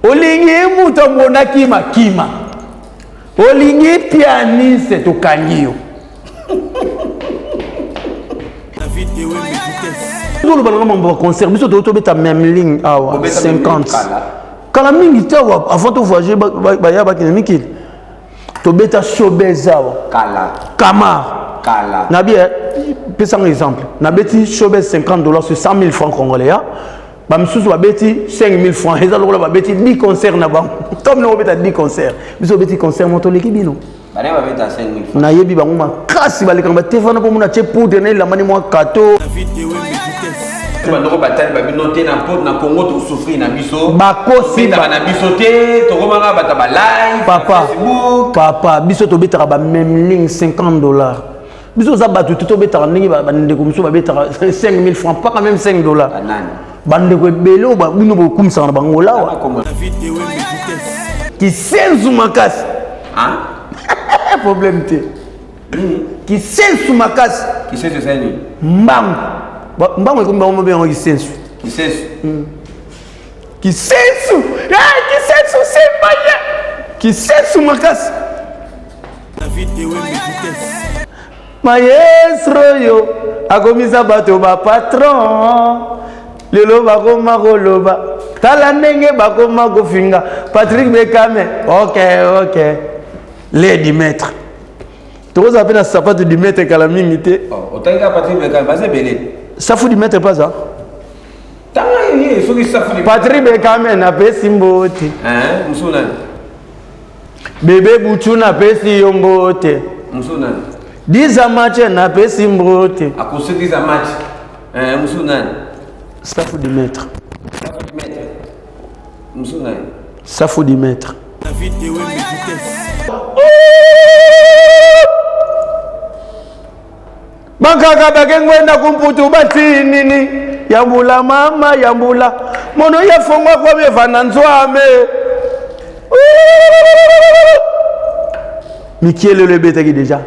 Olingi moto amona kima kima. Olingi pianiste tokangi yo. Tozoloba nanga mambo ya concert biso toyei tobeta même ligne awa 50 kala mingi te awa avant to voyager baya bakende mikili tobeta showbuzz awa kala kamar kala nabi eh, pesanga exemple nabeti showbuzz 50 dollars sur 100 000 francs congolais ya bamisusu babeti 5000 francs, eza lokola babeti 10 concert na bango. Ntango bino obeta 10 concert, biso obeti concert moto oleki bino. Nayebi bango makasi, balekaka batefana mpo mona tie poudre na elamba ni mwa kato. Bandoko batali babino te na Congo, tosouffrir na biso. Bakosi na biso te, tokomaka bato ba live. Papa, papa, biso tobetaka bameme ligne 50 dollars. Biso oza bato te, tobetaka ndenge bandeko mosusu babetaka 5000 francs, paka même 5 dollars. Bandeko ebele oyo bino bokumisaka na bango lawa kisensu makasi, problème te, kisensu makasi. Mbangu mbangu ekomi bango mobengango kisensu. Kisensu. Kisensu, kisensu sembaye, kisensu makasi. Maestro oyo akomisa bato bapatron, lelo bakoma koloba, tala ndenge bakoma kofinga Patrick Bekame. Ok, le du maître, tokozala mpe na sapato du maître kala mingi te. Otangika Patrick Bekame, baza ebele. Safu du maître paza. Tanga ye soki safu. Patrick Bekame, napesi mbote. Mosusu nani? Bebe Butu, napesi yo mbote. Mosusu nani? Diza match, napesi mbote. Akosi diza match. Mosusu nani? Safu du maître. Safu du maître, mosusu nani? Safu du maître. Bankaka bakengwenda kumputu batinini yambula mama yambula mono yafongwa kwamevana nzwame mikielelo ebetaki déjà.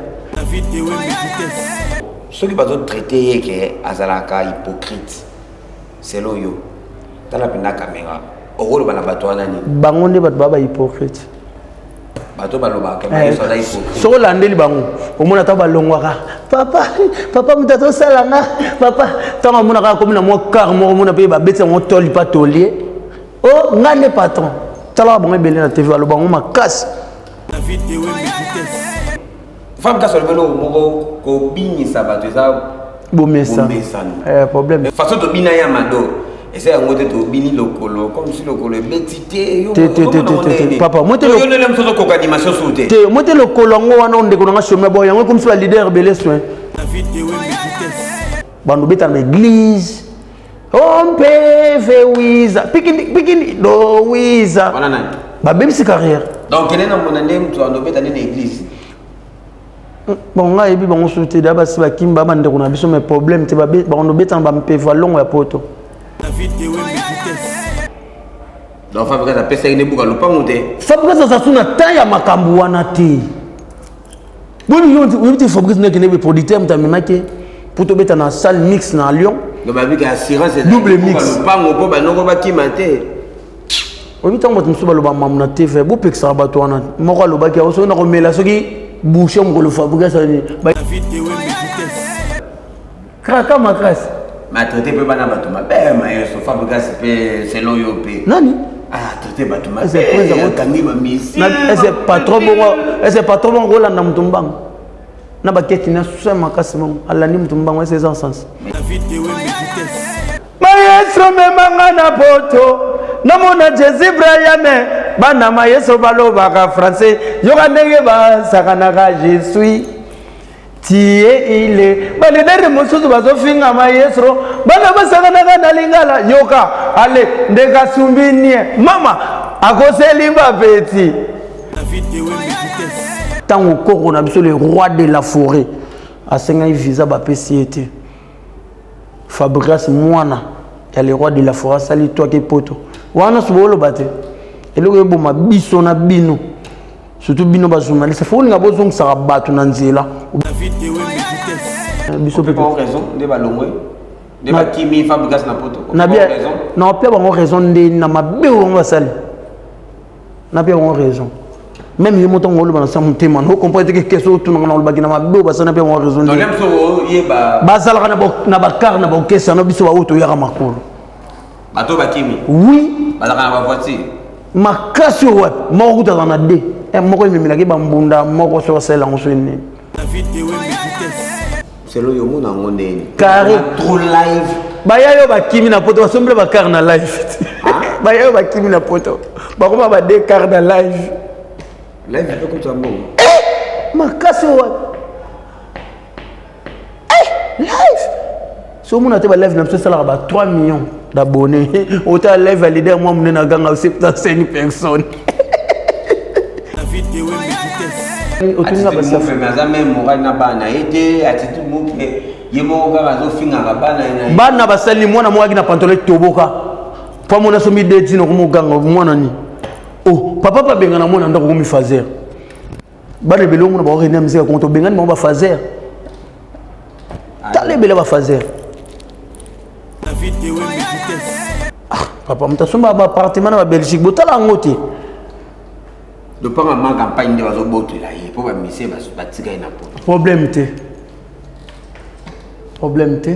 Soki bazotraite ye ke azalaka hypocrite, selon yo, tala mpenza caméra, okoloba na bato wana nini? Bango nde bato baa bahypocrite. Bato balobaka Yesu aza hypocrite. Soki olandeli bango, omona ntango balongwaka, papa, papa, moto azosalanga papa, ntango amonaka akomi na mwa car moko, omona mpe babeti yango toli pa tolie o nga nde patron. Talaka bango ebele na TV, baloba bango makasi. Femme kasi olobi eloko moko, kobinisa bato eza bomesano. Problème. Façon tobina ya mado eza yango te, tobini lokolo comme si lokolo ebeti te. Te, te, te, te, te, papa, moi te. Yo ndele mosusu okoka animation su te. Te, mo te, lokolo yango wana, ndeko nanga chômeur bo yango ekomisi baleader ebele soin bando obeta na baeglise ompeve wiza pikindi pikindi do wiza. Wana nani? Babebisi carrière. Donc kende na mona nde moto ando obeta nde na église. Bon, ngai ayebi bango susu te, da basi bakimba bandeko na biso, mais problème te, bango obeta na bampevo alongo ya poto. Donc Fabrikas apesaki nde buka lopango te. Fabrikas aza su na temps ya makambo wana te. Boni yo oyebi te, Fabrice ndeke nde producteur, moto amemaki po tobeta na salle mix na Lyon. Donc babika assurance. Double mix. Lopango mpo banoko bakima te. Oyebi, ntango bato mosusu baloba mamu na TV, bopekisaka bato wana. Moko alobaki yango, soki nakomela, soki bouchon mokolo Fabrikas kraka makasi. Matraite mpe bana bato mabe, mayeso Fabrikas mpe selon yo mpe. Nani? Traite bato mabe, akangi bamisi. Ese patron bongo, ese patron bongo kolanda moto mbango na baketi na soin makasi bongo, alandi moto mbango, ese eza sens. Maestro, memanga na poto, namona Jésus Brayame. Bana mayeso balobaka français, yoka ndenge basakanaka. Je suis tie ile baleader mosusu bazofinga maestro, bana basakanaka na lingala. Yoka ale ndenge asumbi nie mama akoseli bapeti. Ntango koko na biso le roi de la forêt asengaki visa, bapesi ye te. Fabrigas mwana ya le roi de la forêt asali twaki poto wana. So booloba te, eloko eboma biso na bino, surtout bino bajournaliste, fo olinga bozongisaka bato na nzela biso. Mpe raison nde balongwe, nde bakimi Fabrigas na poto. Na opia bango raison nde na mabe oyo bango basali. Na pe yango raison. Même ye moto ngo oloba na sa motema no comprendre te que question otunaka na olobaki na mabe oyo basala mpe yango raison. Bazalaka na bakar na baokesa na biso baoyo toyaka makolo. Bato bakimi. Oui. Bazalaka na bavoiture. Makasi oyo wapi? Moko kutu azala na de. Eh, moko ememelaki bambunda moko soki asalela yango soki nini. Selon yo omona yango ndenge Carré. Trop live. Baya yo bakimi na poto basombela bakar na live. Ah? Baya yo bakimi na poto bakoma ba deux car na live. Live mpe kotya mbongo. Eh, makasi oyo wapi? Eh, live. So omona te ba live na biso esalaka ba 3 millions d'abonnés. Otala live ya leader mwa monene aganga 75 personnes. Otunga basafi aza meme moral na bana ye te, attitude moke ye moko kaka azofingaka bana na bana basali mwana moko aki na pantalon etoboka mpo amona somi de dino komoganga mwana ni o oh, papa mpe abengana mwana ndako komi fazer bana ebele omona baorene ya misika kongo tobengani bango bafazer tala ebele bafazer ah, papa moto asomba baappartement na babelgique botala yango te. Lopanga ma campagne nde bazobotela ye mpo bamisie batika ye na poto. Problème te, problème te,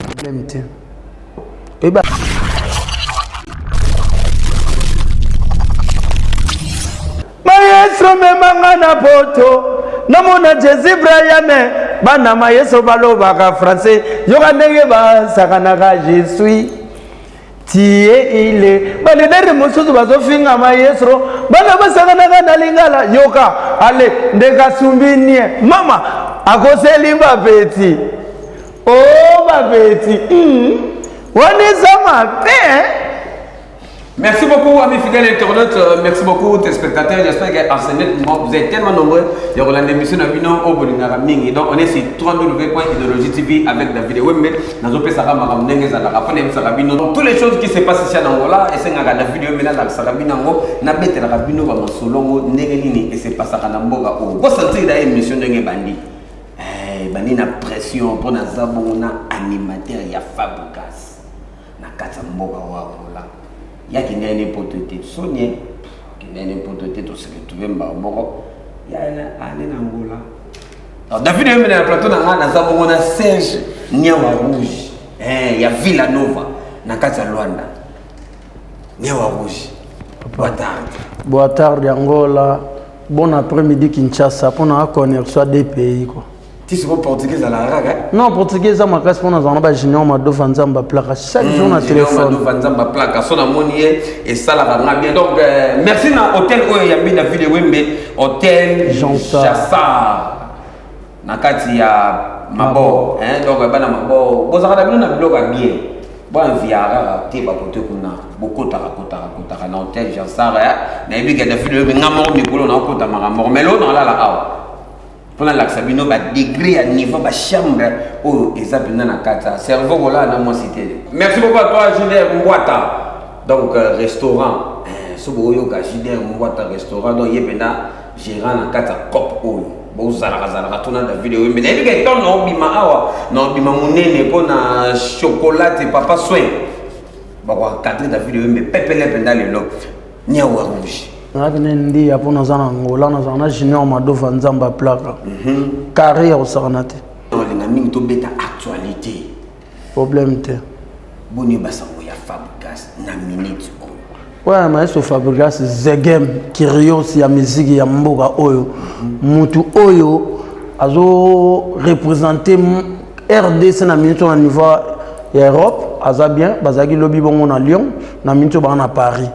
problème te. Oyeba maestro memanga na poto namona Jesi Brayame bana mayeso balobaka français yoka ndenge basakanaka je suis tie ile balideri mosusu bazofinga maestro bana basakanaka na lingala yoka ale ndeka asumbi nie mama akoseli bapeti o oh, bapeti mm. wana eza mabe. Merci beaucoup, amis fidèles internautes. Merci beaucoup, téléspectateurs. J'espère qu'en ce moment, vous êtes tellement nombreux. Il y aura l'émission de Bolingara Mingi. Donc, on est sur www.idéologie TV avec David Wembe. Nous avons fait ça, Donc, toutes les choses qui se passent ici en Angola, et c'est la vidéo, mais là, la Sarabinango, na bete la rabino, va solongo, ndenge et se passe à Mboka. Vous sentez la émission de Bandi. Eh, Bandi na pression pour na zabona animateur ya Fabregas. Na kati ya mboka wa Angola. Ya kendaki ne poto te soni kendaki ne poto te tose retrouve mbala moko ya ale na Angola. Alors, David Wembe na plateau na nga naza bongo na Serge Niawa Rouge eh, ya Villa Nova na kati ya Luanda. Niawa Rouge. Boa tarde. Boa tarde Angola. Bon après-midi Kinshasa mpona connexion deux pays quoi. Ti sikoyo portugais ezalaka kaka? Non, portugais eza makasi mpona azala na bajunior Madofa Nzambe aplaka chaque jour na téléphone. Madofa Nzambe aplaka so namoni ye esalaka nga bien. Donc euh, merci na hôtel oyo eyambi David Wembe, hôtel Jassar na kati ya Mabor, hein, donc bana Mabor bozalaka na bino na biloko ya bien boanviaka kaka te bakote kuna bokotaka kotaka kotaka na hôtel Jassar. Nayebi ke David Wembe nga moko mikolo naokota makambo moko mais lelo nalala awa mpona lakisa bino badegre ya niveau bachambre oyo eza mpenza na kati ya cerveau kolala na mwasi te. Merci beaucoup à toi Juder Mbwata, donc euh, restaurant eh, so boyoka Juder Mbwata restaurant, donc ye mpenza gérant na kati ya cop oyo bozalaka zalaka tuna David oyo mpe nayebi ka etant na obima awa na obima monene mpo na chocolate papa soin bakoencadre David oyo mpe pepele mpenza lelo niawa rouge. Nazalaki na ndiya mpo naza na Angola, nazala na Junior Madova Nzambe aplaka carré ya kosakana te. Olinga mingi tobeta actualité. Problème te. Boni basango ya Fabregas na minute oyo? Oyo maestro Fabregas zegem curios ya miziki ya mboka oyo, mutu oyo azo représenter RDC na minute na niveau ya Europe aza bien. Bazalaki lobi bongo na Lyon, na minute oyo baa na Paris,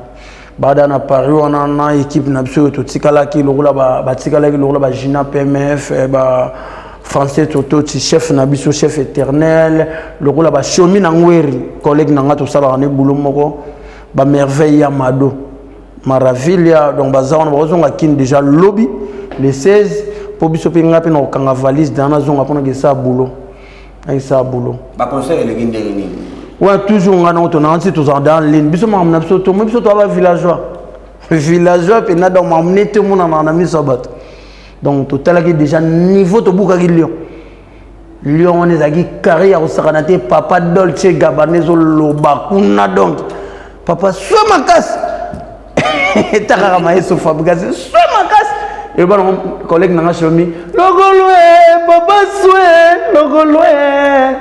bada na Paris wana na équipe na biso oyo totikalaki lokola batikalaki lokola bagina PMF, ba français tototi chef na biso chef éternel lokola bashomi na ngweri collègue na nga tosalaka ne boulot moko bamerveille ya mado maravilia. Donc baza wana bakozonga kini déjà lobi le 16 mpo biso mpe nga mpe na kokanga valise dana nazonga mpona kesala boulot, nakesala boulot. Baconcert eleki ndenge nini? Ouais, toujours nga nango tonanga nti tozala dans ligne biso makambo na biso tomo biso toa bavillageois villageois mpena, donc makambo neti omonanaka na miso ya bato. Donc totalaki déjà niveau tobukaki Lion. Lion wana ezalaki carré ya kosakana te. Papa Dolce Gabana ezoloba kuna, donc papa swe makasi. Takaka Mayeso Fabrigas swe makasi. Eloba nango collègue nanga Shomi lokolo e papa swe lokolo e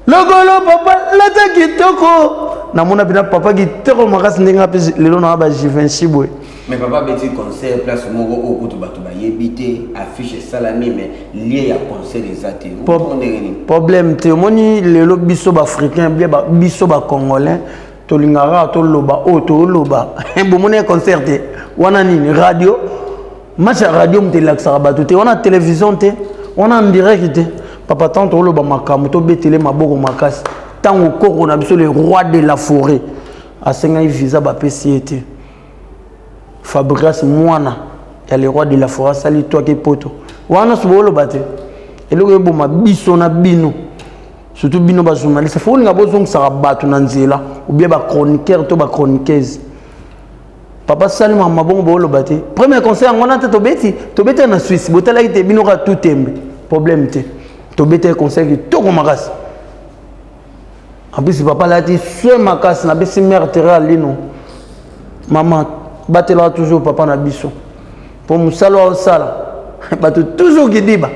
lokolo papa lata kitoko. Namona mpena papa kitoko makasi ndenge nga mpe lelo nanga ba Givenchy boye. Mais papa abeti concert place moko oyo kutu bato bayebi te, affiche esalami mais lieu ya concert eza te. Ndenge nini? Problème te. Omoni lelo biso baafricain bien, biso bacongolais tolingaka kaka toloba oyo toloba. Bomoni ya concert te wana nini, radio match ya radio moto elakisaka bato te wana, télévision te wana, en direct te. Papa, tant toloba makambo, tobetele maboko makasi. Ntango koko na biso le roi de la forêt asengaki visa, bapesi ye te. Fabrigas mwana ya le roi de la forêt asali twaki poto wana. So booloba te, eloko eboma biso na bino, surtout bino bajournaliste, fo olinga bozongisaka bato na nzela ou bien bachroniqueur to bachroniqueuse. Papa salima mabongo, booloba te. Premier conseil yango wana te, tobeti, tobeti na Suisse, botalaki te bino kaka tout tembe. Problème te, tobeti conseil kitoko makasi. En plus papa alati soin makasi. Napesi mare tere alino, mama batelaka toujours papa na biso mpo mosala oyo osala bato toujours kidiba.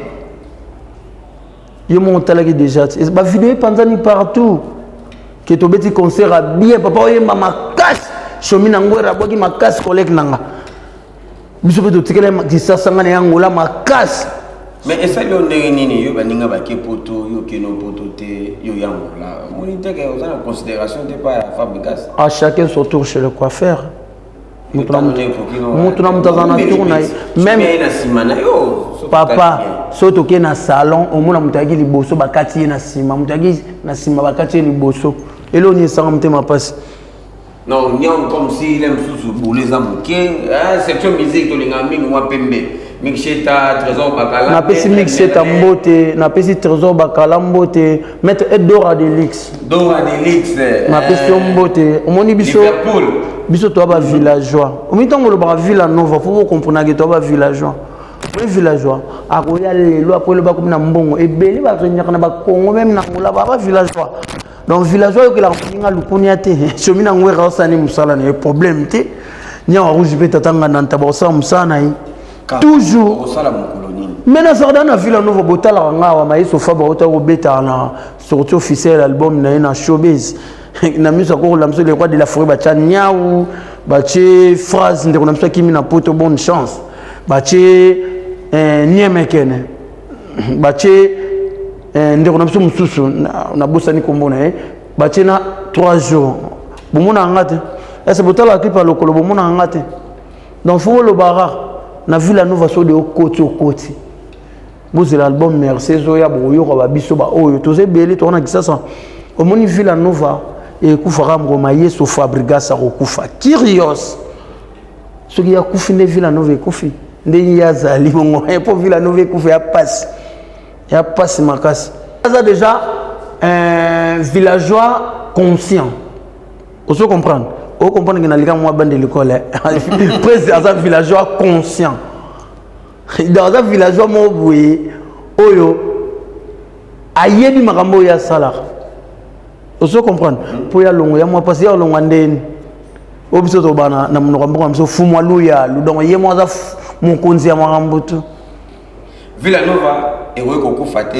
Yo moko otalaki déjà te, bavideo epanzani partout ke tobeti concert ya bien, papa oyemba makasi, shomi na ngwera abwaki makasi, collègue na nga biso mpe totikela kisasa nga na ya Ngola makasi. Mais esali yo ndenge nini? Yo baninga bake poto, yo okende poto te, yo ya Ngola, omoni te ke oza na considération te pa ya Fabrigas? À chacun son tour chez le coiffeur. Moto na moto aza na tour na ye. Même na nsima na yo. Papa, soki tokei na salon, omona moto ayaki liboso, bakati ye na nsima, moto ayaki na nsima, bakati ye liboso. Eloko nini esanga motema mpasi? Non, nyong comme si ile mosusu boule eza moke. Section musique tolingaka mingi mwa pembe, Mixeta, Trésor Bakala. Napesi Mixeta mbote, napesi Trésor Bakala mbote, maître Edora Delix. Dora Delix. Napesi yo mbote. Omoni biso Liverpool. Biso toya bavillageois. Omoni ntango olobaka Villa Nova, fo bokomprenake toya bavillageois. Oye villageois akoya lelo, akoyelo bakomi na mbongo ebele, baregnaka na bakongo, meme na Ngola ba bavillageois. Donc villageois ayokelaka moninga lukunia te. Somi na ngwera osani mosala na ye, problème te. Nyawa rouge mpe tata nganda ntaba osala mosala na ye toujours. Osala mokolo nini? Mais nazalaka na Villa Nova, botalaka nga awa. Mayeso Faba ota kobetaka na sortie officielle album na ye na Showbase na miso akokola biso le roi de la forêt. Batya nyau, batie phrase ndeko na biso akimi na poto, bonne chance, batie niemekene, batie ndeko na biso mosusu nabosani nkombo na ye, batie na 3 jours. Bomonaka nga te ese botalaka clip ya lokolo, bomonaka nga te. Donc fo bolobaka na Villa Nova so de okoti okoti, bozela album Merci ezoya, bokoyoka babiso baoyo toza ebele toza na Kisasa. Omoni Villa Nova ekufaka ngoma Yesu Fabrigas akokufa Kyrios. Soki akufi nde Villa Nova ekufi, nde ye azali bongo mpo Villa Nova ekufa ya pasi, ya pasi makasi. Aza déjà un villageois conscient, ozo comprendre, ocomprendre ke nalika mwa bande l'école président. Aza villageois conscient, donc aza villageois moko boye oyo ayebi makambo oyo asalaka, ozo comprendre. Mpo ya longo ya mwa mpasi, ya olongwa ndeni oyo biso tobana na monoko ya mboka na biso fumwa luya ludongo, ye moko aza mokonzi ya makambo tu. Villa Nova ekoki kokufa te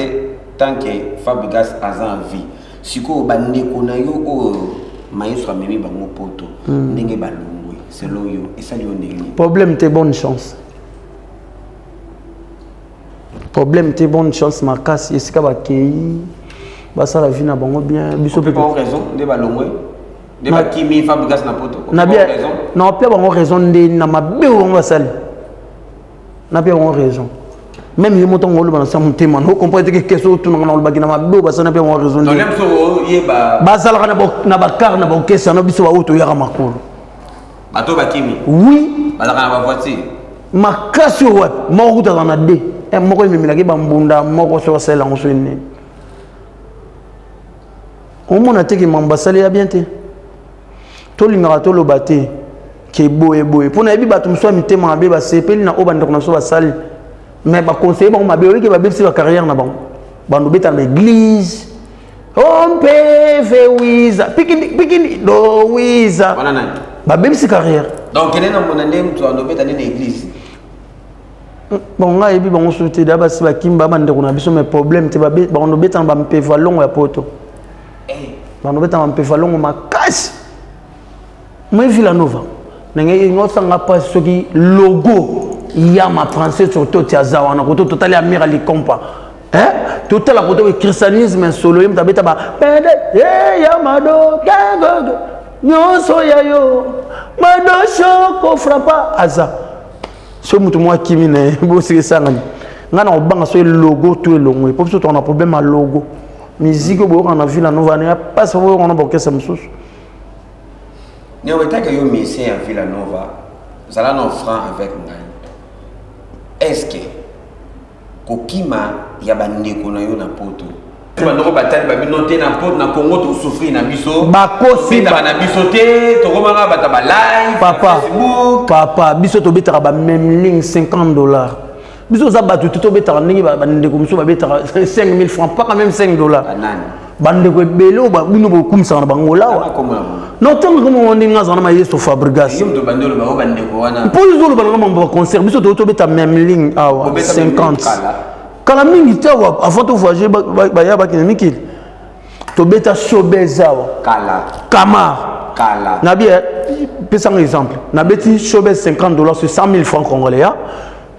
tant que Fabrigas aza en vie. Sikoyo bandeko na yo oyo mayeso amemi bango poto, ndenge balongwe, selon yo esali yo ndenge nini? Problème te, bonne chance. Problème te, bonne chance makasi. Esika bakei basala vie na bango bien, biso mpe bango raison nde balongwe, nde bakimi Fabrigas na poto? Na bien, na opia bango raison nde na mabe oyo bango basali, napia bango raison. Même ye moto oloba na sa motema na ocomprendre te ke question otunanga na olobaki na mabe oyo basali, napia bango raison. Bazalaka na bakar na baokesa na biso baoyo toyaka makolo. Bato bakimi. Oui. Bazalaka na bavoiture. Makasi oyo wapi, moko kuta aza na d moko ememelaki bambunda moko so asalela yango so nini. Omona te ke mambo basali ya bien te. Tolingaka toloba te ke boye boye mpo nayebi bato mosusu ya mitema mabe basepeli na oyo bandeko na biso basali, mais baconseille bango mabe, oyeke babebisi bacarrière na bango. Bando beta na baeglise ompeve wiza pikindi pikindi do wiza. Wana nani? Babebisi carrière. Donc kende na mona nde moto andobeta nde na église. Bon, ngai ayebi bango susu te, da basi bakimba bandeko na biso, mais problème te, bandobeta na bampeva longo ya poto, bandobeta na bampeva longo makasi. Moi Villanova ndenge osanga mpasi soki logo ya ma français surtout ti aza wana koto totali amira likompa, totala koto christianisme solo ye moto abeta ba pede ya mado nyonso ya yo madosho kofrapa aza. So moto moko akimi na ye, bosika esangani. Ngai na kobanga so elogo to elongwe, mpo biso toka na problème ya logo. Musique oyo boyokana na Villa Nova na ya mpasi, boyokana na baorchestre mosusu. Neo etake yo musicien ya Villa Nova, zala na franc avec ngai. Est ce que kokima ya bandeko na yo na poto, bandeko batali babino te na poto, na Congo tosouffrir na biso? Bakosi. Tobetaka na biso te, tokomaka bato balive. Papa. Facebook. Papa, biso tobetaka bameme ligne 50 $. Biso oza bato te, tobetaka ndenge bandeko mosusu babetaka 5000 francs, paka même 5 $. Banani? Bandeko ebele oyo bino bokumisaka na bango lawa. Kombo na bango? Non, ntango koma ndenge azala na mayeso Fabrigas. Yo moto bandi oloba o bandeko wana. Mpo ozoloba nanga mambo ya concert, biso toyo tobeta même ligne awa. Bobeta même ligne? 50. Kala. Kala mingi te, awa avant tovoyage, baya bakende mikili, tobeta showbuzz awa. Kala. Kamar. Kala. Nabi pesanga exemple, nabeti showbuzz 50 $ sur 100 000 francs congolais, ya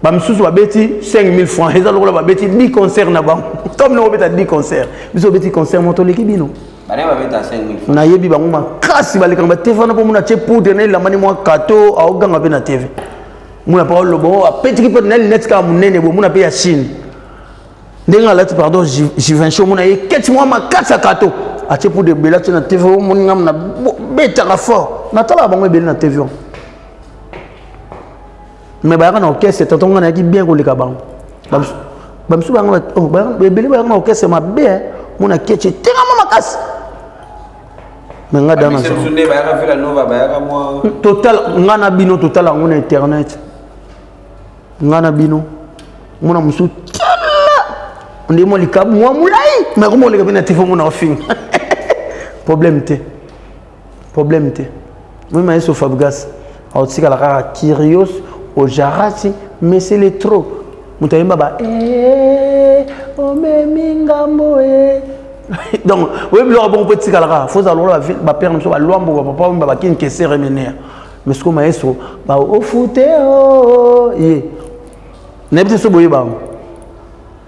bamisusu babeti 5 000 francs, eza lokola babeti 10 concert na bango. To bino obeta 10 concert, biso obeti concert moto oleki bino. Bana babeta 5000 francs? Nayebi bango makasi, balekaka batv wana mpo mona tie poudre na elambani mwa kato, aoganga mpe na TV, mona mpe oloba o apetiki mpe na lunette kaka monene boye, mona mpe ya Chine ndenge alati, pardon, Givenchy, omona ye keti mwa makasi ya kato, atie poudre ebele, atie na TV, omoni ngam na betaka fort. Natalaka bango ebele na TV wana, mais bayaka na orchestre. Tonton, ngai nayaki bien koleka bango. Bamisu bayaka ebele, bayaka na orchestre mabe, mona keti etengama makasi, mais nga dana. Mosusu nde bayaka Villa Nova, bayaka mwa Total, nga na bino totala yango na internet. Nga na bino mona mosusu tala nde mwa likabu mwa molai, mais koma oleka mpe na TV, mona ofinga. Problème te, problème te. Moi mayeso Fabrigas aotikala kaka curios ojarati, mais c'est le trop moto ayemba ba omemi ngambo e. Donc oyebi biloko bongo mpo etikala kaka, fozala lokola bapère na biso balwambo, bapapa oyemba bakini kesere menea. Mais sikoyo maestro ba ofute o ye, nayebi te so boyeba yango.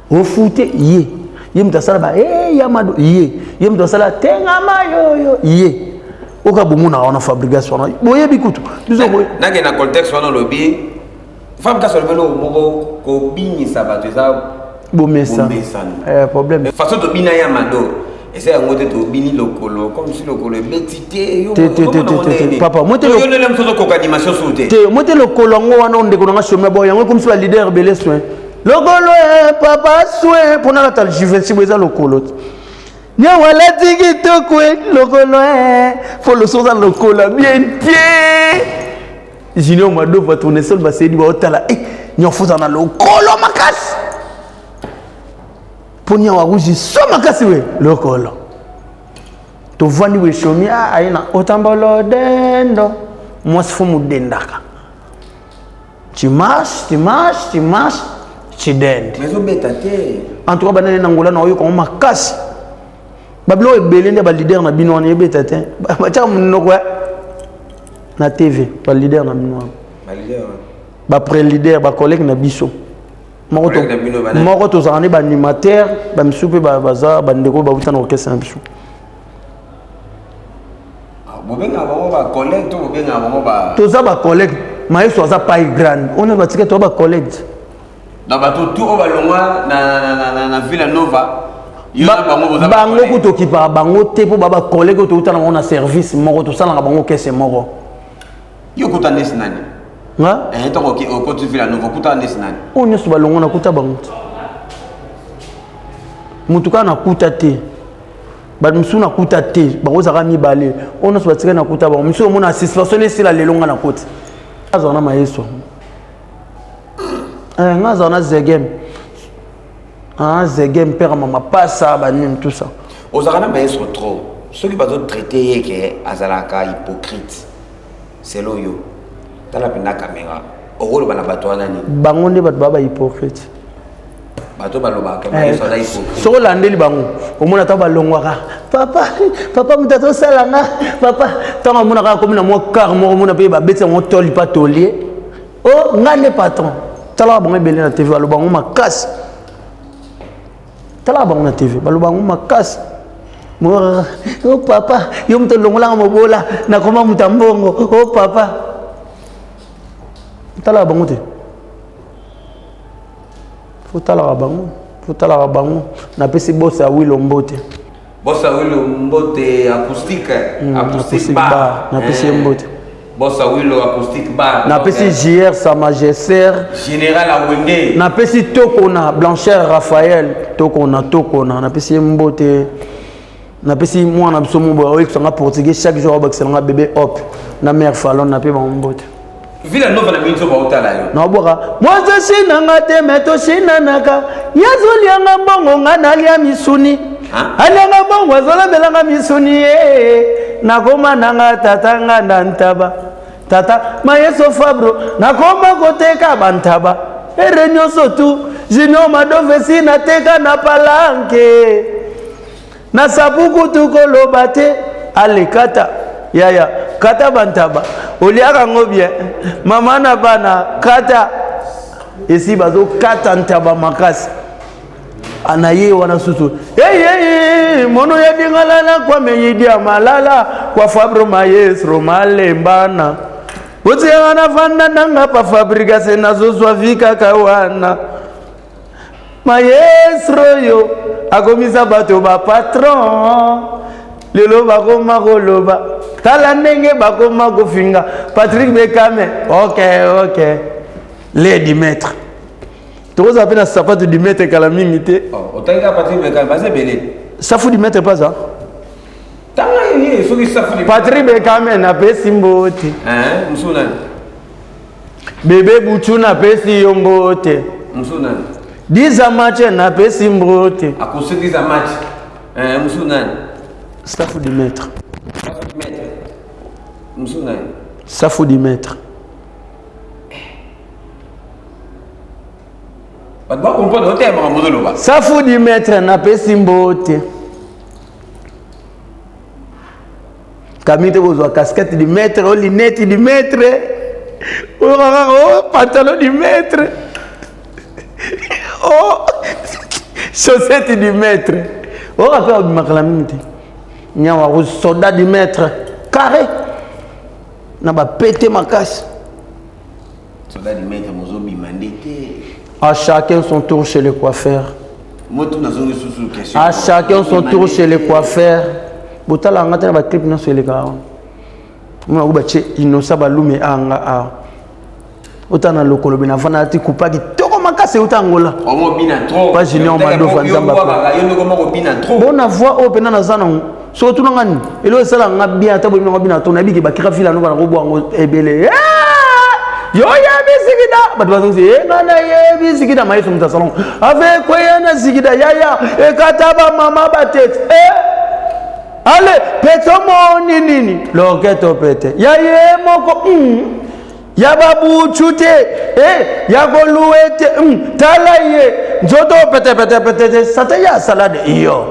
Ofute ye, ye moto asala ba e ya mado ye, ye moto asala tengama yoyo ye oka bomonaka wana Fabrigas wana, boyebi kutu biso. Nake na contexte wana, olobi Fabrigas, olobi eloko moko, kobinisa bato eza bomesano. Bomesano. Problème. Façon tobina ya mado eza yango te, tobini lokolo comme si lokolo ebeti te. Yo Te, te, te, te, te, te. Papa, moi te yo ndele mosusu okoka animation su te. Te, mo te, lokolo yango wana, ndeko nanga chemin bo yango ekomisi baleader ebele soin lokolo e papa soin mpona lata Givenchy bo eza lokolo te. Nyango alati kitoko e lokolo e fo loso oza lokolo bien te. Junior Madova, Tournesol, basedi baotala e nyango fo oza na lokolo makasi mpo nyango arouge so makasi we lokolo. Tovandi boye, shomi aye na otambolo dendo, mwasi fo modendaka, tu marches, tu marches, tu marches, tu dende. Mais ezobeta te. En tout cas, banani na Ngola na oyoka ngo makasi, babiloko ebele nde baleader na bino wana ebeta te. Batiaka monoko na TV, baleader na bino wana. Baleader wana? Bapré-leader, bacollègue na biso moko. Collègue na bino banani? Moko tozalaka nde baanimateur, bamisusu mpe baza bandeko bauta na orchestre na biso. Ah, bobengaka bango bacollègue to bobengaka bango ba Toza bacollègue. Mayeso aza pai grande ona batika, toza bacollègue. Na bato tu oyo balongwa na Villa Nova, yo na bango boza Bango bacollègue. Kutu okipaka bango te, mpo ba bacollègue oyo touta na bango na service moko, tosalaka bango kese moko. Yo okuta ndesi nani? Nga? Eh, ntango okoti Villa Nova, okuta ndesi nani? Oyo nyonso balongo, nakuta bango te. Motu kaka nakuta te, bato mosusu nakuta te, bango ozalaka mibale oyo nyonso batikali, nakuta bango. Mosusu omona suspension esila lelo, nga nakoti azala na mayeso. Eh, nga azala na zegem, ah, zegem père mama pasa banini, tout ça. Ozalaka na maestro trop, soki bazotraite ye ke azalaka hypocrite, c'est Selon yo, tala mpenza caméra, okoloba na bato wana nini? Bango nde bato baa bahypocrite. Bato balobaka Mayeso aza hypocrite. Soki olandeli bango, omona ntango balongwaka, papa, papa, moto azosala nga papa, ntango amonaka akomi na mwa car moko, omona mpe babeti yango toli pa tolie o nga nde patron. Talaka bango ebele na TV, baloba yango makasi. Talaka bango na TV, baloba yango makasi. O papa, yo moto olongolanga mobola, nakoma moto ya mbongo. O papa, talaka bango te. Fo talaka bango, fo talaka bango. Napesi bosa ya Wilo mbote. Bosa Wilo mbote, acoustique. Acoustique Acoustique bar. Bar, napesi ye mbote. Bosa Wilo acoustique bar. Napesi JR sa magistère. Général Awenge. Napesi Tokona Blanchard Raphaël, Tokona, Tokona, napesi ye mbote. Napesi mwana biso mobo oyekisanga portugais chaque jour, abakiselanga bébé hop na mare Falon, nape bango mbote. Villa Nova na minso baotala yo. Nabwaka mwasi osinanga te, me tosinanaka. Ye azolianga mbongo, nga nalia misuni. Alianga mbongo, azolambelanga misuni. Ye nakoma nanga tata, nga na ntaba, tata Mayeso Fabro, nakoma koteka bantaba ere nyonso tu. Junior Madovesi, nateka na palanke na sapuku, tukoloba te. Ale kata yaya, kata bantaba, oliaka yango bien, mama na bana, kata esi bazokata ntaba makasi ana ye wana susu. Eyei mono yadingalala kwame yidia malala kwa Fabro Maestro malembana otianga na fanda nanga pa fabrikase, nazozwa vi kaka wana. Maestro yo akomisa bato bapatron, lelo bakoma koloba, tala ndenge bakoma kofinga Patrik Bekame. Ok, lady maître, tokozala mpe na sapato du maître kala mingi te. Otangi kaka Patrik Bekame, baza ebele. Safu du maître paza. Tanga ye soki safu. Patrik Bekame, napesi mbote. Mosusu nani? Bebe Butu, napesi yo mbote. Mosusu nani? Diza match, napesi mbote. Akosi diza match. Mosusu nani? Safu du maître. Safu du maître, mosusu nani? Safu du maître. Bato bacomprendre otaya makambo ozoloba. Safu du maître, napesi mbote. Kami te kozwa casquette du maître, o lunette du maître, oyo kaka o pantalon du maître, o chaussette du maître, oyo kaka obimakala mingi te. Nyawa rouge, soldat du maître, carré na bapete makasi. Soldat du maître mozobima nde te. À chacun son tour chez le coiffeur. Motu nazongi susu question. À chacun son tour chez le coiffeur. Botala nga te na baclip nyonso elekaka wana, mona ko batie Inosa Balume anga awa, ota na lokolo be navanda ati kupa kitoko makasi euta Angola. Omobina trop. Pa Junior Madova, Nzambe. Yo ndeko moko bina trop. Bona voix oyo mpena naza nango, soki otunanga nini, eloko esalaka nga bien, ata boyebi nanga bina to nayebi ke bakira vila no bana kobwa yango ebele. Yo yebi zikida, bato bazongisi ye, nga nayebi zikida Mayeso, moto asalongo ave kweya na zikida yaya ekata bamama batete. Ale pete, omoni nini loketo pete ya ye moko, ya babutu te, ya koluwe te, Tala ye nzoto pete pete pete te, sate ya salade iyo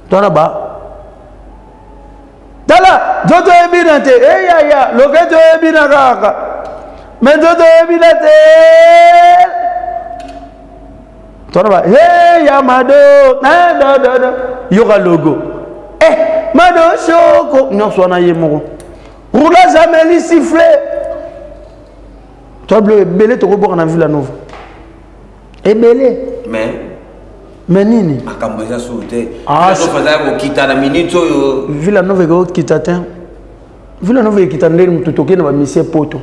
twana ba tala nzoto ebina te. Eyaya loketo ebina kaka, me nzoto ebina te. Twana ba hey ya mado do yoka logo mado shoko nyonso wana ye moko roulage ameli sifflet. Toa biloko ebele tokobwaka na Villa Nova ebele. Mais Mais nini? Makambo eza suru te. Villa Nova kokita na minute oyo. Villa Nova ekokita te. Villa Nova ekita ndeni motu tokende bamisie poto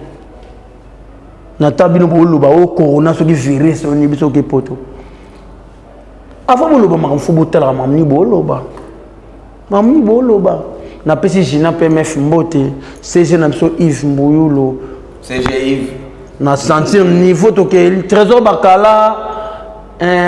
na ta bino boloba o corona soki virus oni biso oke poto. Avant boloba makambo, fo botalaka makambo nini boloba, makambo nini boloba. Napesi Gina PMF mbote, CG na biso Yves Mbuyulo. CG Yves. Na sentir niveau tokeli Trésor Bakala,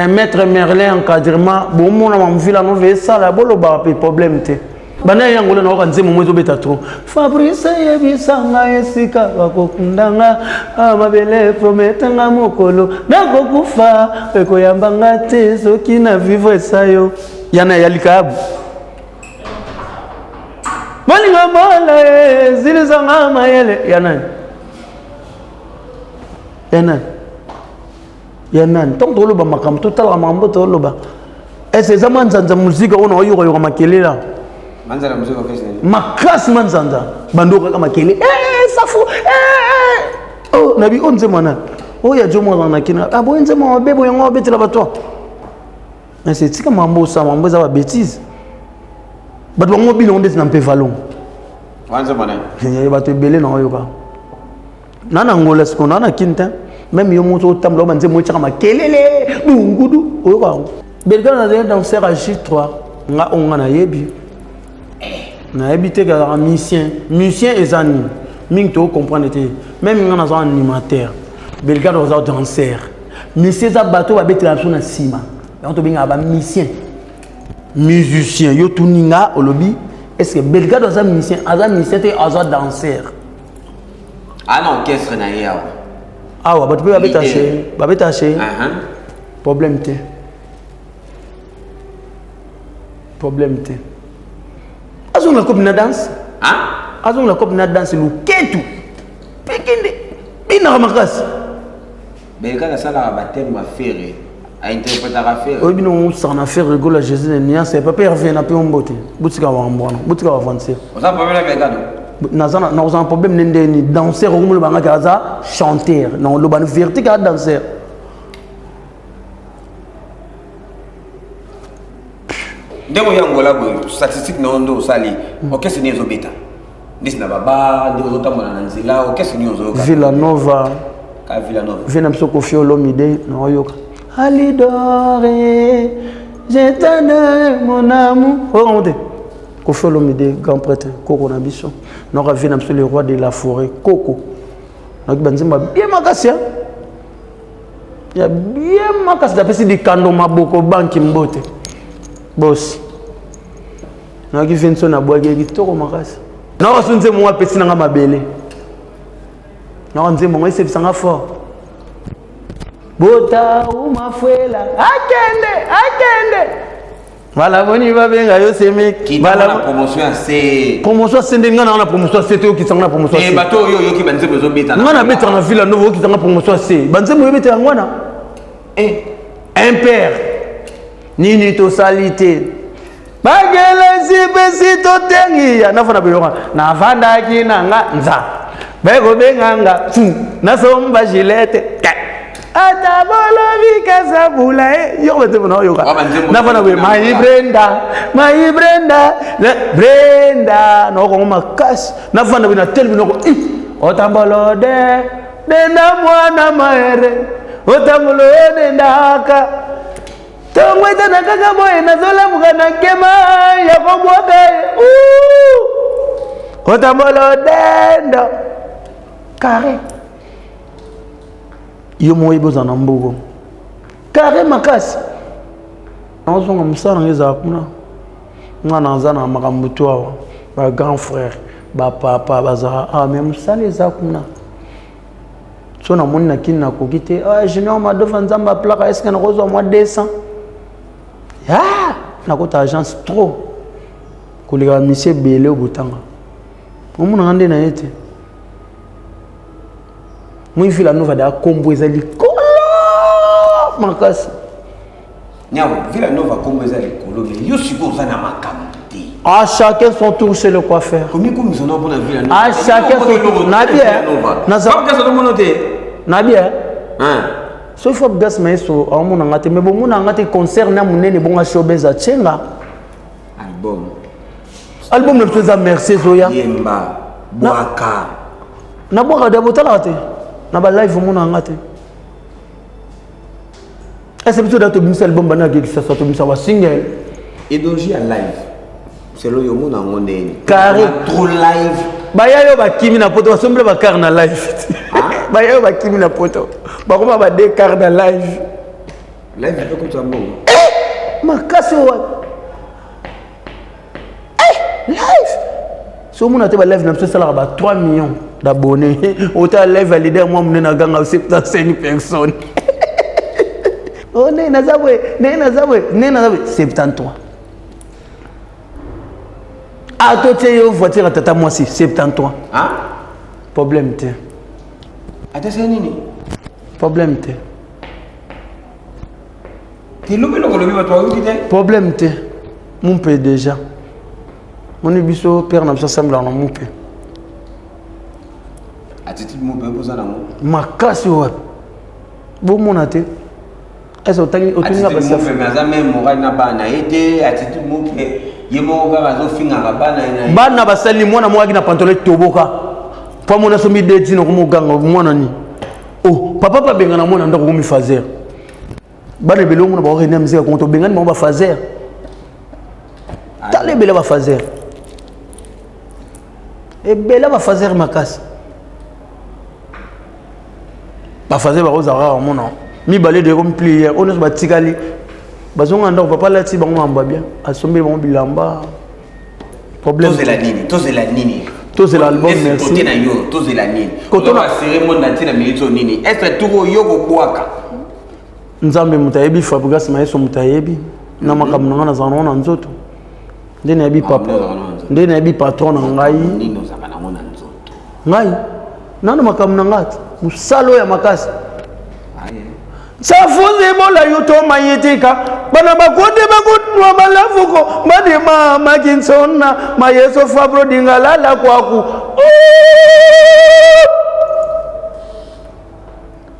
maître Merlin encadrement, bomona mamvila nova esala, bolobaka mpe problème te. Banda ye Angola nayoka nzembo moko ezobeta trop. Fabrice yebisa nga esika bakokunda nga ah, mabele promete nga mokolo nakokufa ekoyamba nga te soki na vivre sa yo yana ya likayabu bolingo mola ezilisa nga mayele ya nani ya nani ya nani ntango toloba makambo totalaka makambo toloba ese eza manzanza muzika oyo naoyokayoka makelela makasi manzanza bando okaka makele eh, safu eh, eh. oh, nabi oyo nzembo nani oyo ya jomo azala na kina ah, boye nzembo mabe boye yango abetela bato mais etika mambo osala mambo eza babétise bato bango bino ndeti na mpe valongo bato ebele na oyoka na na Angola sikoyo na na kin te meme yo moko otambola ba nzembo etiaka makelele dungudu oyoka yango belga nazali danser ya J3 nga oyo nga nayebi nayebi te kazalaka musicien musicien eza nini mingi tocomprendre te meme nga naza animateur belgado aza danser musicien eza bato babetela biso na nsima yango tobengaka bamusicien musicien yo tuni nga olobi est ce que belgado aza musicien aza musicien te aza danser ana orchestre na ye awa awa bato mpe babeta chez babeta chez problème te problème te azonga kopi na danse azonga kopi na danse luketu pekende binaka makasi Belka asalaka bateme ba ferre ainterpretaka ferre oyebi no osaka na ferre rigola jésus na nuance papa herve na mpe ombote botika makambo wana botika baventure oza problème na belkado naza nakozala problème ne ndeni danser okomoloba ngaki aza chanteur na oloba na vérité kaka danser ndenge oya angola boye statistique na yo nde osali orchestre nini ezobeta ndesi na baba ndenge ozotambola na nzela orchestre nini ozoyoka villa nova ka villa nova vie na biso kofi olomide naoyoka alidore je t'adore mon amour oyokango te kofi olomide grand prêtre koko na biso naoka vie na biso le roi de la forêt koko nayoki banzembo ya bien makasi ya ya bien makasi napesi dikando maboko banki mbote bosi nayoki vinso nabwaki ye kitoko makasi nayoka so nzembo ngo apesi nanga mabele nayoka nzembo ngo esepisa nga fort bota umafuela akende akende bala boni babenga yo semeki bala promotion ya se promotion ya se nde nga na na promotion ya se te okitisa nga na promotion ya se eh, bato oyo oyoki banzembo ezobeta nga na betaka na villa novo okitisa nga promotion ya se banzembo oyebeta yango wana eh. un père nini tosali te bakelasi pesi totengiya nafana boyoka navandaki na nga nza bakobenga nga fu nasomba gilete ata bolobi kasabula e yoko banzembo naoyoka nafana boye mai brenda mai brenda brenda naokongo makasi nafanda boye na telemi noko otambolo de denda mwana maere otambolo dendaka ntongo etana kaka boye nazolamuka na nkema ya kobwaka ye otambola odendo carré yo moko oyebi ozala na mbuku carré makasi nazonga mosala nanga ezala kuna nga naza na makambo to awa ba grand frère bapapa bazala awa me mosala eza kuna so namoni na kini nakoki te ah, junior madofa nzambe aplaka eske nakozwa mwa 200 ah, nakota agence trop koleka bamisi ebele oyo botanga omonaka nde na ye te moi villa nova da kombo eza likolo makasi Nyao, Villa Nova kombo eza likolo mais yo sikoyo oza na makambo te. À chacun son tour chez le coiffeur. Komikumisa na mpona Villa Nova. À chacun son tour. Na bien. Naza. Fabregas ozomono te. Na bien. Hein. Soki Fabregas maestro aomona nga te mais bomona nga te concert na monene bonga showbiz atyenga. Album. Album na biso eza merci ezoya. Yemba. Bwaka. Na bwaka da botalaka te. Na ba live omona nga te. Est-ce biso da tobimisa album bana ya Kinshasa tobimisa ba single. Idéologie ya live. Selon yo mona yango ndenge. Carré. Trop live. Baya yo bakimi na poto basombela ba car na live. Baya yo bakimi na poto. Bakoma ba deux car na live. Live mpe kotya mbongo. Eh! Makasi wapi? Eh! So omona te ba live na biso esalaka ba 3 millions d'abonnés. Otala live ya leader mwa monene aganga 75 personnes. Oh ndenge naza boye, ndenge naza boye, ndenge naza boye 73. Ah totie yo voiture ya tata mwasi 73. Ah? Problème te. Ata se nini? Problème te. Te lobi eloko lobi bato bayoki te. Problème te. Mumpe déjà. Moni biso père na biso asambelaka na mupe. Attitude mupe mpoza nango. Makasi wapi? Bomona te. Est-ce otangi otunga ba mupe mais aza même moral na bana ye te attitude mupe ye moko kaka azofingaka bana na bana basali mwana moko aki na pantalon etoboka mpo amona asombi de jino komoganga mwana nini oh papa mpe abengana mwana ndako komi fazer bana ebele omona baorenia mizika kongo tobengani bango bafazer tala ebele bafazer ebele bafazer makasi bafazer bakozala kaka omona mibale de komi plier oyo nyonso batikali bazonga ndako papa alati bango mambo ya bien asombeli bango bilamba problème tozela nini tozela nini tozela album merci kote na yo tozela nini koto na serrer monde entier na minute oyo nini est ce tour oyo kobwaka nzambe moto ayebi fabrigas mayeso moto ayebi na makambo na ngai nazala nango na nzoto nde nayebi papa nde nayebi patron na ngai ngai nano makambo na ngai mosala oyo ya makasi safuzi bola yuto mayitika bana bakundi bakunwa malafuko madi mama kinsona mayeso fabro dingalala kwaku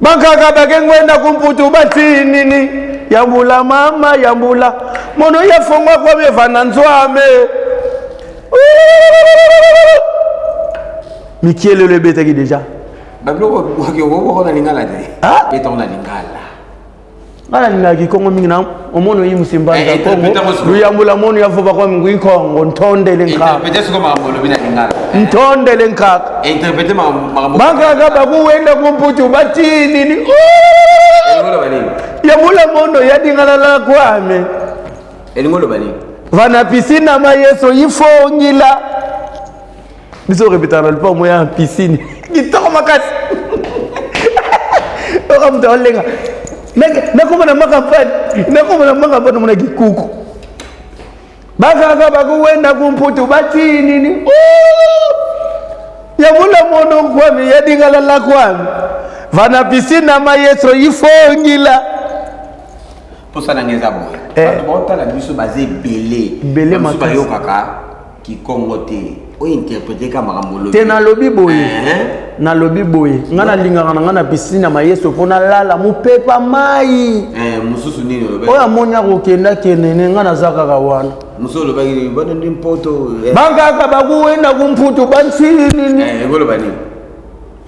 Bankaka bakengwenda kumputu batinini yambula mama yambula mono yafongwa kwamevana nzwame mikielelo ebetaki deja babiloko okoko na lingala te ah? betango na lingala nga nalingaka kikongo mingi na omoni oyi musimbanza eh, eh, kongo luyambula mono yavuba kwa mingu ikongo ntondele nkaka ntondele nkaka bakaka bakuwenda kumputu batinini yambula mono yadingalala kwame vana pisina mayeso ifongila biso orepetaka na lupango ya piscine kitoko makasi oka moto aolenga nakoma na makampani nakoma na makampani omona kikuku bakaka bakuwenda kumputu batinini yamula mono nkwami yadingalala kwami vana piscine mayeso ifongila mposa na ngai eza boye eh. bato baotala biso baza ebele ebele bayokaka kikongo te oyo interprete ka makambo olobi te nalobi boye eh? nalobi boye ngai nalingaka na ngai na piscine ya mayeso mpo nalala mopepa mai eh, mosusu nini olobaki oyo amoni akokenda kenene ngai naza kaka wana mosusu olobaki nini bana ndi mpoto eh. bankaka bakuwenda kumputu bansinini ekoloba nini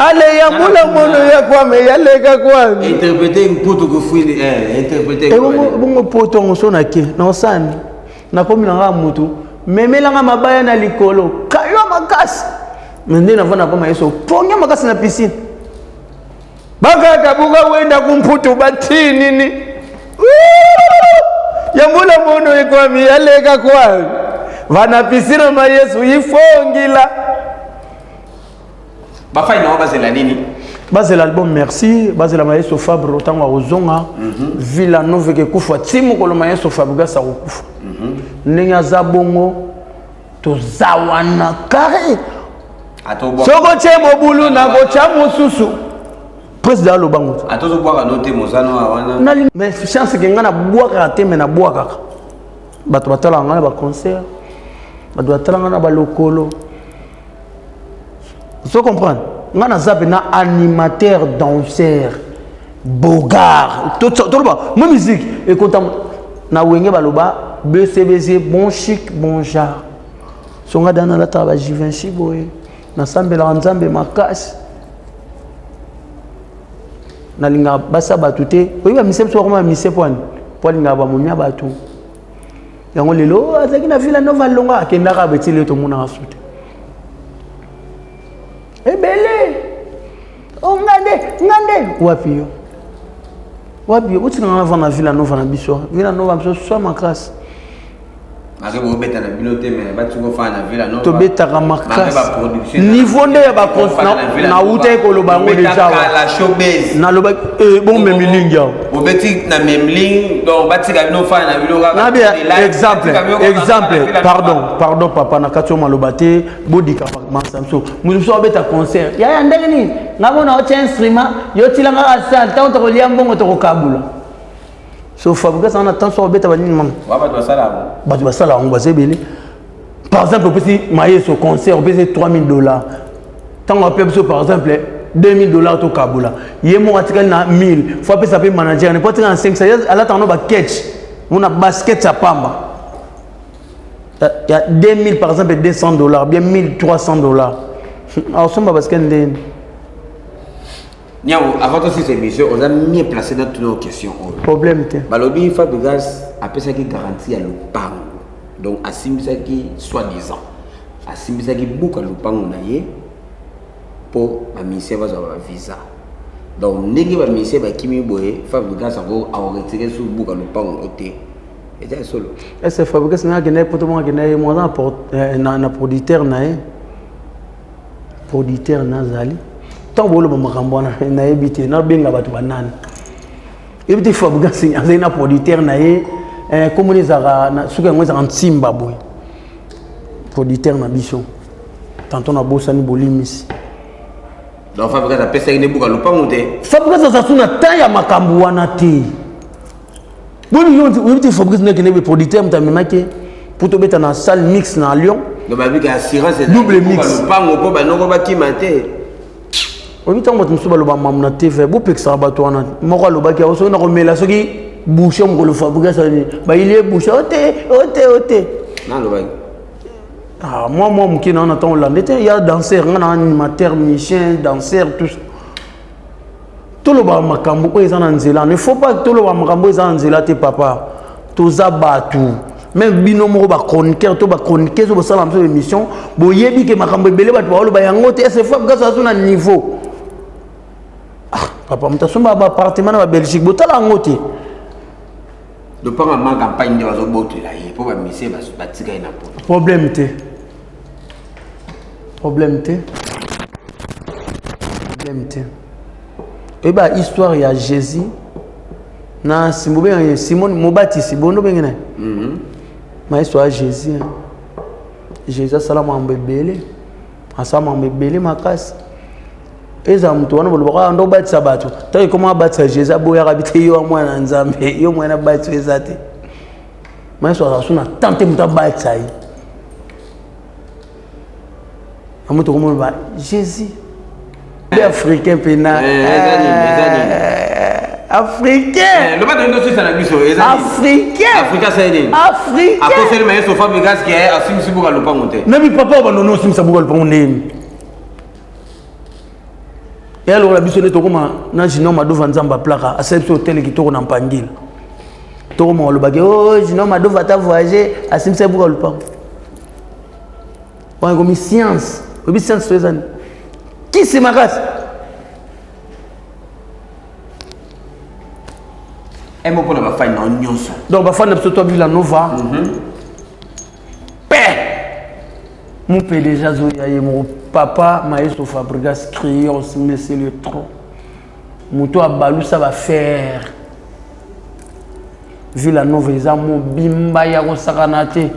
ale yambula mono ya kwame yaleka kwame interprete mputu kufwini interprete bongo poto yango so nake naosani Nakomi na nga mutu memela nga mabaya na likolo kayo makasi me nde navanda koma yesu pongia makasi na piscine bakaka buka wenda kumputu batinini yambula mono ekwami yaleka kwami vana piscine ma yesu ifongila bafai na bazela nini bazela album merci bazela mayeso fabro ntango akozonga mm -hmm. villa nova ekekufa ti mokolo mayeso fabrigas akokufa mm -hmm. ndenge aza bongo toza wana carré soki otie mobulu nakotya mosusu président aloba ngo mais chance ke ngai nabwakaka te me nabwakaka bato batalaka ngai na baconcert bato batalaka ngai na balokolo Ozo comprendre? Nga naza pena animateur danseur bogard. Toloba mo musique ekota na wenge baloba BCBG bon chic bon genre. Songa dana lataka ba Givenchy boye. Nasambelaka Nzambe makasi. Nalingaka basa bato te. Oyebi ba mise biso bakoma ba mise mpo ani? Mpo alingaka bamomia bato. Yango lelo oh, azalaki na Villa Nova alonga akendaka betili yo tomonaka su te. Ebele. Oh nga nde, nga nde. Wapi yo? Wapi yo? Otika nga navanda na Villa Nova na biso. Villa Nova biso swa makasi. Tobetaka makasi niveau nde ya nautaki koloba yango deja nalobaki eh, bomemi lingi awa obeti na memling donc batika bino fana na bino kaka nabi exemple exemple pardon pardon papa na kati yo maloba te bodika mansa mosusu moto mosusu abeta concert yaya ndenge nini nga mona otya instrument yo tila nga kaka sale ntango tokolia mbongo tokokabula so fabrikas wana ntango soki obeta banini mama bato basala yango baza ebele par exemple opesi mayeso concert opesi 3000 dollars ntango ape biso par exemple 2000 dollars tokabola ye moko atikali na 1000 fo apesa mpe manager ne po atikali na 500 alataka no baketch mona basket ya pamba ya 2000 par exemple 200 dollars bien 1300 dollars asomba basket ndeni Niawu, avant tosisa émission oza mieux placé na tuna question oyo problème te balobi Fabregas apesaki garantie ya lopango donc asimbisaki soit disant asimbisaki buka lopango na ye mpo bamusicien bazwa bavisa donc ndenge bamusicien bakimi boye Fabregas ako akoretire su buka lopango o te eza ya solo ese Fabregas nga akenda ye poto bongo akenda ye mo aza na producteur na ye producteur nazali ntango boloba makambo wana nayebi te nabenga bato banani yebi te Fabregas azali na producteur na ye komona ezalaka soki yango ezalaka ntimba boye producteur na biso tanto nabosani bolimisi donc Fabregas apesaki nde buka lopango te Fabregas aza su na temps ya makambo wana te boni yo oyebi te Fabrice ndenge nebe producteur moto amemaki mpo tobeta na salle mix na Lyon donc babiki assurance double mix lopango mpo banoko bakima te oyebi ntango bato mosusu baloba mamu na tv bopekisaka bato wana moko alobaki yango soki nakomela soki bouchon mokolo Fabrice bayili ye bouchon ote ote ote nalobaki ah, moi moi moke na wana ntango olande te ya danser nga na animateur musicien danser tout ça tolobaka makambo oyo eza na nzela ne faut pas toloba makambo oyo eza na nzela te papa toza bato même bino moko bachroniqueur to bachroniqueuse oyo bosala biso émission boyebi ke makambo ebele bato baoloba yango te ese fois gasa azo na niveau ah, papa moto asomba baappartement na babelgique botala yango te lopanga ma campagne nde bazobotela ye mpo bamisie batika ye na poto problème te problème te problème te oyeba histoire ya jésus na bobengaka simon mobatisi bondo obenge na ye mhm. maestro ya jésus jésus asala makambo ebele asala makambo ebele makasi ezala moto wana bolobaka ah, ndo obatisa bato ntango ekoma abatisa jésus aboyaka bi te yo mwana na nzambe yo mwana abatisa eza te maestro azala so na temps te moto abatisa ye yango tokomona ba jésus mpe africain mpena eh, eh, africain loba tolingi tosisa na biso africain africain asali nini africain akoseli mayeso Fabregas ke asimbisi buka lopango te nabi papa oyo bandono osimbisa buka lopango ndeni ya lokola biso nde tokoma na junior madova nzambe aplaka asali biso hotele kitoko na mpangila tokoma olobaki o oh, junior madova ata voyage asimbisa buka lopango wana ekomi science oyebi science to eza nini kisi makasi emo mpona bafani na yo nyonso donc bafani na biso to villa nova pe mon pdg azoya ye moko papa maestro Fabregas crios monsieur le tron moto abalusa bafaire villa nova eza mobimba ya kosakana te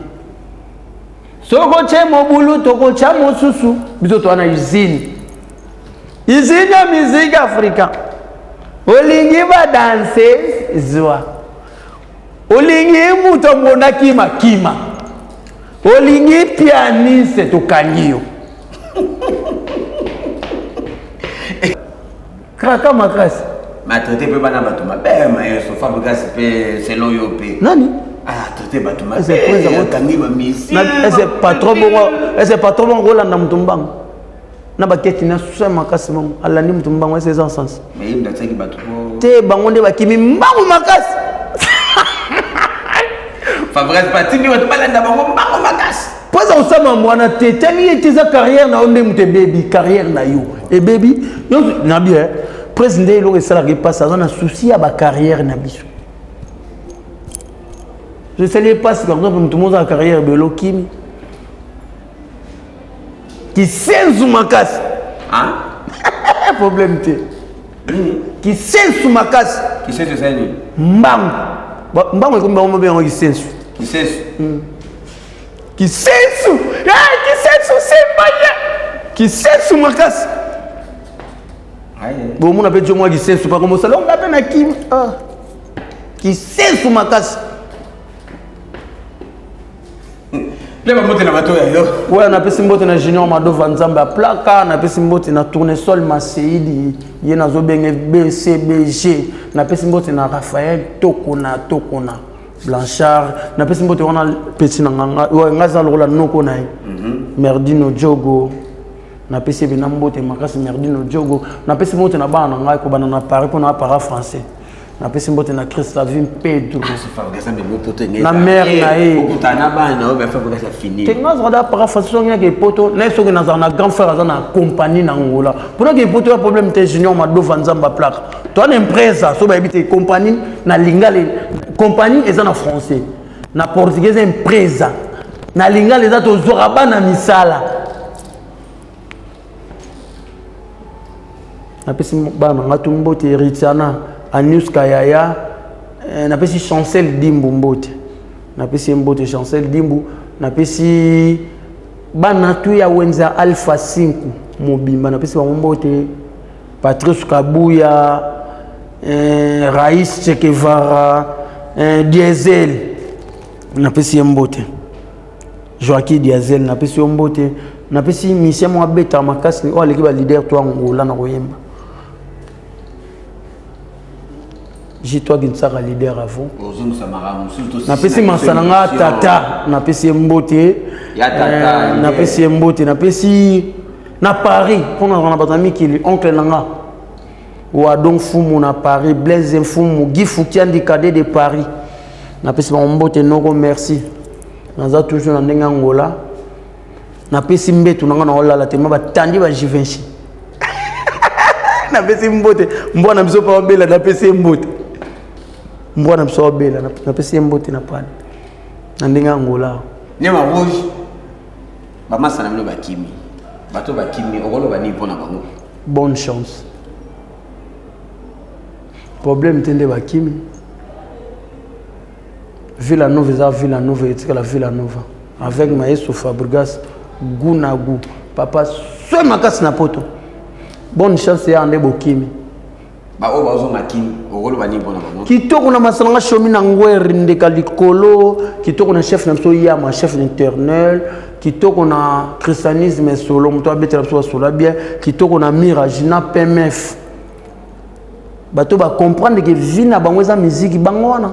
soki otye mobulu tokotya mosusu biso toza na usine usine ya musique africain olingi badanse zwa olingi moto ambonda kima kima olingi pianiste tokangi yo kraka makasi matraite mpe bana bato mabe mayeso Fabregas mpe selon yo mpe nani traité bato mabeakangi bamisi ese patron bongo ese patron bongo kolanda moto mbango na baketi na susa makasi bongo alandi moto mbango ese eza sens te bango nde bakimi mbango makasi Fabregas batindi bato balanda bango mbango makasi mpo eza kosala mambo wana te tali ete eza carrière na yo nde moto ebebi carrière na yo ebebi nyonso na bien prese nde eloko esalaka epasi aza na souci ya bacarrière na biso Esali ye mpasi, par exemple moto moza na carrière ebele okimi kisenzu makasi. Problème te, kisensu makasi. Kisensu esali nini? Mbangu mbangu ekomi bango mobe yango kisensu. Kisensu. Kisensu, kisensu sembaye, kisensu makasi. Bomona mpe jo mwa kisensu pako mosala onga mpe na kimi kisensu makasi. Mpe bambote na bato ya yo. Oyo napesi mbote na Junior Madova, Nzambe ya plaka. Napesi mbote na Tournesol Maseidi, ye nazobenge BCBG. Napesi mbote na Raphaël Tokona, Tokona Blanchard. Napesi mbote wana peti na nganga nga aza lokola noko na ye, Merdino Jogo. Napesi ye mpena mbote makasi, Merdino Jogo. Napesi mbote na bana na ngai kobanda na Paris mpo na para français. Napesi mbote na Christlavin Pedro na mare na ye. Te nga azalaka da para français. Soki ngaki epoto naye, soki nazala na grand frère aza na compagnie na Ngola mpona epoto ya problème te. Junior Madova, Nzambe aplaka toa na empresa. So bayebi te compagnie na lingala, compagnie eza na français, na portugais eza empresa, na lingala eza tozwaka bana misala. Napesi bana na nga tu mbote, Ritiana Anuska yaya. Napesi Chancel Dimbu mbote, napesi ye mbote Chancel Dimbu. Napesi bana tu ya wenze ya Alpha 5 mobimba, napesi bango mbote. Patrice Kabuya, Rais Chekevara, Diesel, napesi ye mbote. Joaki Diesel, napesi yo mbote. Napesi misien moko abetaka makasi oyo aleki baleader to Angola na koyemba, Jitwa Ginsaka, leader avant. Napesi masa na nga tata, napesi ye mbote, napesi ye mbote. Napesi na Paris mpona na bato ya mikili, oncle na nga Wadon Fumu na Paris, Blaise Mfumu, Guy Fukiandi cadet de Paris, napesi bango mbote. Noko merci, naza toujours na ndenge Angola. Napesi mbetu na nga na olala te ma batandi ba Givenchy. Napesi mbote mbwa na biso mpa obela, napesi ye mbote. Mbwa na biso obela, napesi ye mbote na pani na ndenge Angola. Nyama rouge, bamasa na bino bakimi, bato bakimi, okoloba nini mpo na bango? Bonne chance, problème te nde bakimi. Villa Nova eza Villa Nova, etikala Villa Nova avec Maestro Fabregas, goût na goût, papa swe makasi na poto. Bonne chance ya nde bokimi. Baoyo bazonga kini, okoloba nini mpona bango? Kitoko na masala nga shomi na ngwere ndeka likolo. Kitoko na chef na biso Yama, chef internel. Kitoko na christianisme solo, moto abetela biso basola bien. Kitoko na Mirage na PMF, bato bacomprendre ke vie na bango eza miziki. Bango wana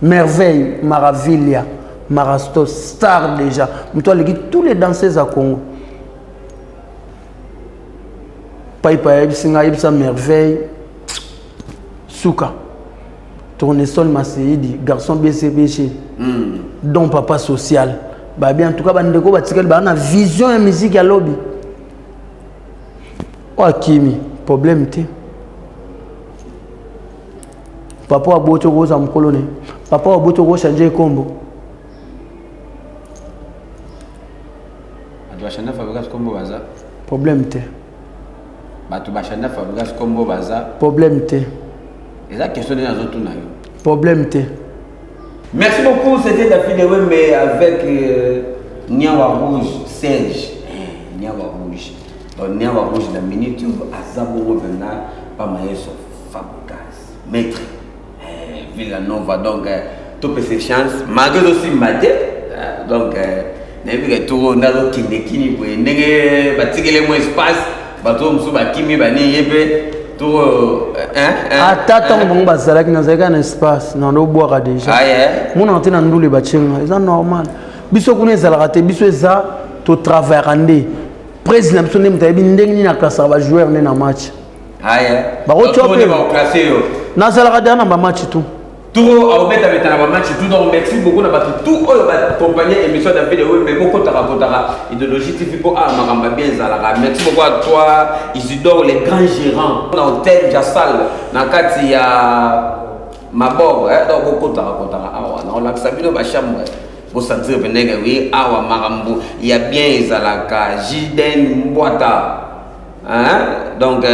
Merveille Maravilia Marastos, star déjà, moto aleki tous les danseuses ya Congo. Paipa ayebisi ngai, ayebisa Merveille suka. Tournesol Maseidi, garçon BCBG, don papa social babi. En tout cas bandeko batikali baa na vision ya musique ya lobi. Oyo akimi, problème te. Papa aboti, okoza mokolo ne papa aboti, okochange ekombo. Bato bachanda Fabregas kombo baza. Problème te. Bato bachanda Fabregas kombo baza. Problème te. Eza question ndenge nazotuna yo. Problème te. Merci beaucoup, c'était David Wembe avec Niawa Rouge Serge. Eh, Niawa Rouge. Donc Niawa Rouge la minute aza bongo vena pa maestro Fabregas, maître. Eh, Villa Nova donc topesa chance malgré tosimba te. Donc nayebi ke toko nde azokende kini boye ndenge batikeli mwa espace, bato oyo mosusu bakimi banini, ye mpe toko. Ata ntango bango bazalaki, nazalaki na espace na ndobwaka déjà. Monaka te na ndule batienga, eza normal. Biso kuna ezalaka te, biso eza totravaillaka nde président na biso nde moto ayebi ndenge nini aklasaka bajoueur nde na match. Bakotia mpe nazalaka deja na bamatch tout. Tour aobetabeta na bamatch tout. Donc merci beaucoup na bato tout oyo baaccompagne émission David Wembe. Bokotaka kotaka Idéologie TV mpo awa makambo ya bien ezalaka. Merci beaucoup à toi Isidore, le grand gérant na hôtel Jasal na kati ya Mabor eh, donc bokotaka kotaka awa nakolakisa bino bachambre bosentir pendeke wi awa makambo ya bien ezalaka jiden mbwata hein? Donc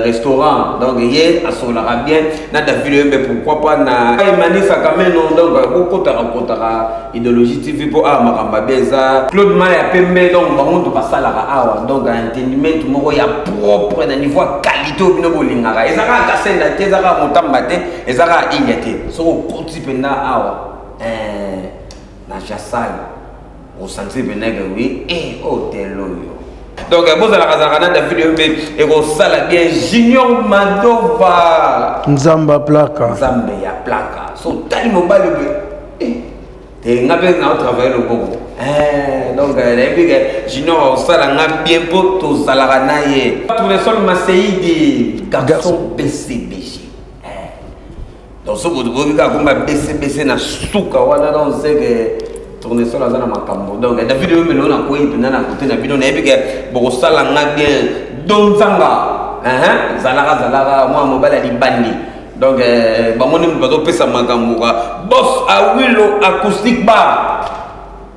restaurant, donc ye asololaka bien na David Oyembe, pourquoi pas na Emani Sakameno. Donc bokotaka kotaka Idéologie TV mpo awa makambo ya bien eza. Claude Maya pembe, donc bango to basalaka awa, donc entendiment moko ya propre na niveau ya qualité oyo bino bolingaka. Eza kaka Kasenda te, eza kaka Motamba te, eza kaka Inya te. Soki okoti mpenza awa na Jasal, osentir mpenza ke oui, hôtel oyo. Donc bozalaka zalaka na David Oyembe, ekosala bien. Junior Madova. Nzambe plaka. Nzambe ya plaka. So otali mobali boye, te nga mpe na otravaille loboko. Donc nayebi ke Junior akosala nga bien mpo tozalaka na ye. Tournesol Maseidi, garçon BCBG. Donc soki boyoki kaka komba BCBC na suka wana, donc c'est que Tournesol aza na makambo. Donc David oyo melo nakwei mpenza na kote na bino, nayebi ke bokosala nga bien. Donzanga zalaka zalaka mwana mobali ya libandi. Donc bango nde moto bazopesa makambo ka Bos Awilo Acoustic Bar.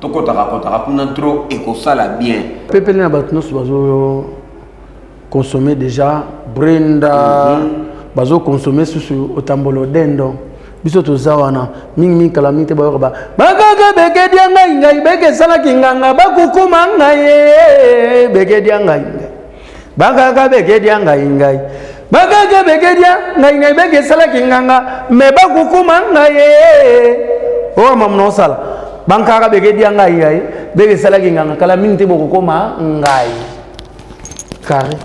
Tokotaka kotaka kuna trop, ekosala bien. Pepele na bato nyonso bazo consommer déjà Brenda, bazo consommer susu otambolo dendo. Biso toza wana mingimingi, kala mingi te bayoka ba bakaka bekedia ngai ngai beke esalaki nganga bakukuma ngai ye bekedia ngai ngai bakaka bekedia ngai ngai bakaka bekedia ngai ngai beke esalaki nganga me bakukuma ngai ye oyo mamu na osala bankaka bekedia ngai ngai beke esalaki nganga. Kala mingi te bokokoma ngai carré.